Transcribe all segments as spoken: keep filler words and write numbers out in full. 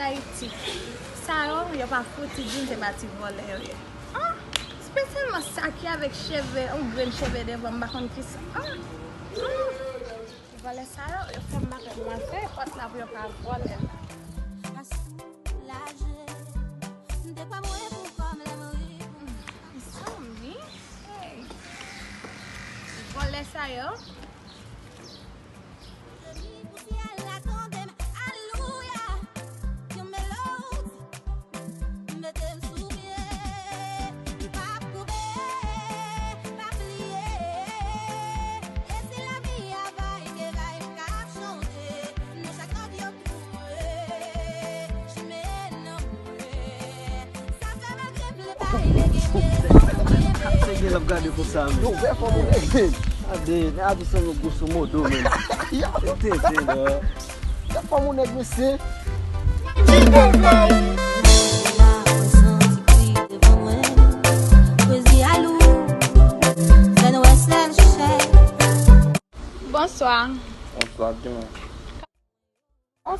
Ayiti. Sa yo, yo pa fouti di m se pa ti vòlè yo ye. Ah, espesyalman sa ki avèk cheve, yon grenn cheve devan, m pa konn kisa. Ah, ah. Vòlè sa yo, yo fè m pa konn mwen fè pòt la pou yo pa vòlè la. Ka soulaje, m te kwè mwen pou kòm lè m ri. Mezanmi, hey. Vòlè sa yo. Demi pou syèl la tande m, alelouya. Yon melodi mete m sou pye, m p ap koube, p ap pliye. E si lavi a vay ke vay, m ka ap chante, nan chak nòt yo touye, chimen nan mwen. Sa gen l ap gade konsa, men. Yo, wè fò moun nèg, men. Gade, men abi san yo grosso modo, men. Yo, tenten, bro. Wè fò moun nèg, mesye. Bonswa. Bonswa, Dima. On,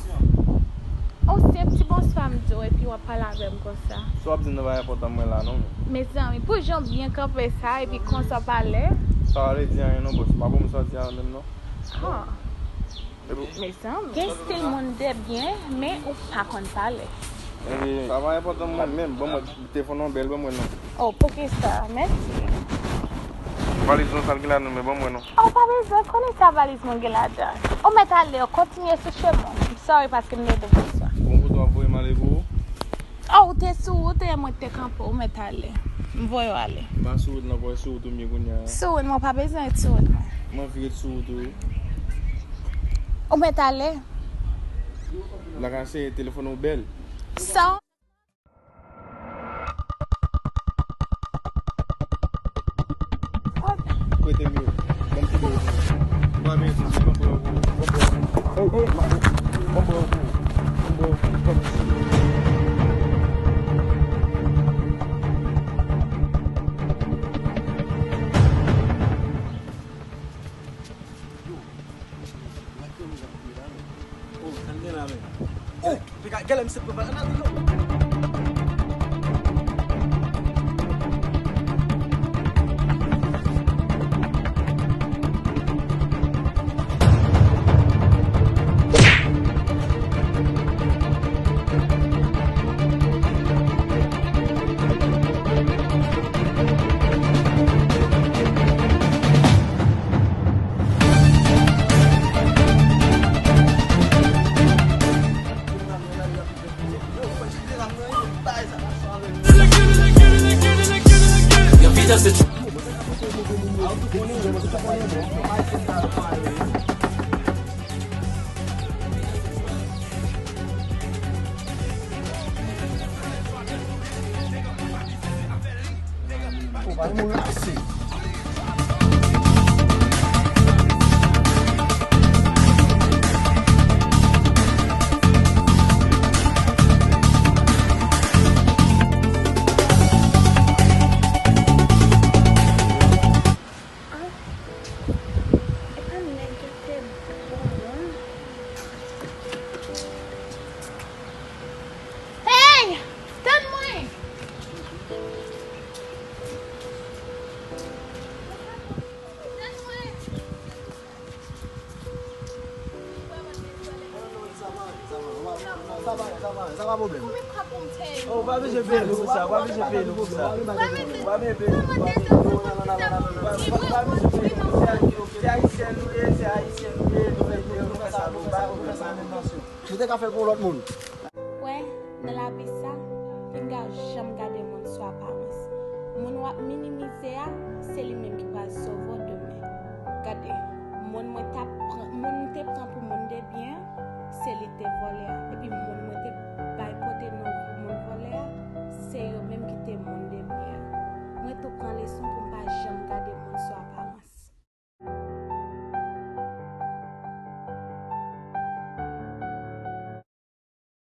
on senp ti bonswa m di w epi w ap pale avè m konsa. Sa w ap di m nan pa enpòtan mwen la non. Mezanmi, pou jan w byen kanpe sa epi konsa w pale. Sa pa vle di anyen non, bòs. M pa bon m sòti a menm non. Ah. Mezanmi. Gen stil moun de byen, men ou pa konn pale. Sa pa enpòtan mwen menm. Bon, mwen Telefòn nan bèl, ban mwen non. Oh, poukisa? Mèsi. Valiz nou, sa l gen ladan l, men ban mwen non. Oh, pa bezwen, konnen sa valiz mwen gen ladan. Ou mèt ale, kontinye sou chemen w. M sorry paske m te di w bonswa. Bon, kote w ap voye m ale pou ou? Oh, ou te sou wout e mwen te kanpe, ou mèt ale. M voye w ale. M pa sou wout non, voye sou wout ou m ye kounye a. Sou wout, mwen pa bezwen ret sou wout mwen. Mwen anvi ret sou wout ou wi. Ou mèt ale. Lakase, telefòn ou bèl. Sa Kote m ye? Ban m kote yo. Ban m kote yo. Ban m kote yo. Ban m kote yo. Ban m kote yo. Yo, gade kòman sa ap fè la, men. Oh, sa l gen la, men. Oh, piga, gèlè misye pran bal. Ann ale, yo. Ah, e pa nèg yo te bon non. Hey! Tann mwen! Tann mwen! Sa va, sa va, sa va, sa va, pwoblèm. Oh, pa bezwen peye nou pou sa, pa bezwen peye nou pou sa. Pa bezwen peye nou pou sa. Pa bezwen peye nou pou sa. Se ayisyen nou ye, se ayisyen nou ye, nou fè, nou fè sa, nou pa pwoblèm. Nou te ka fè l pou lòt moun. Wè, nan lavi sa, pinga janm gade moun sou aparans. Moun w ap minimize a, se li menm ki pral sove w demen. Gade, moun mwen t ap pran, moun m te pran pou moun de byen, se li te vòlè a. Epi moun mwen te